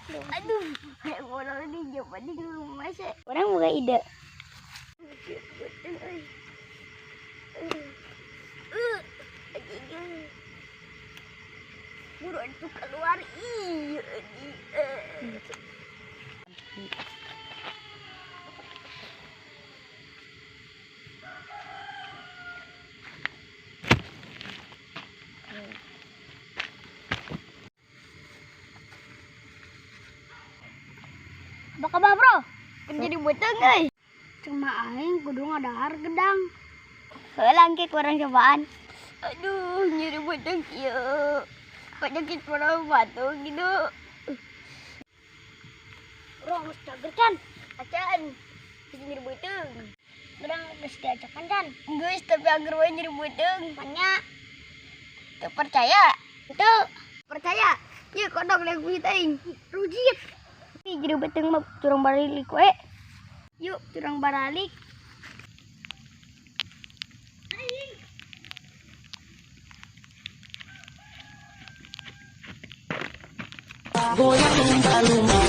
Aduh, kayak orang di jauh di masa. Orang buka ide. Buruan tuh keluar. Apa kabar, bro? Kerja di buteng, guys. Cuma aing kudu ngadahar gedang. Heula engke kurang cobaan. Aduh, nyeri buteng ieu. Penyakit kurang batu gitu. Bro, geus cager can. Acan. Geus nyeri buteng. Gedang geus diajakan can. Geus, tapi angger wae nyeri buteng. Banyak. Teu percaya? Teu. Percaya? Ye kodok lek duit aing. Rujit. Jadi beuteung mah curang baralik we. Yuk, curang baralik. Goyang lumba-lumba,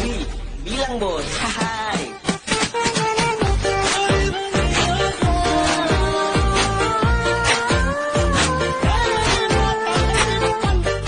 bilang bos, haha.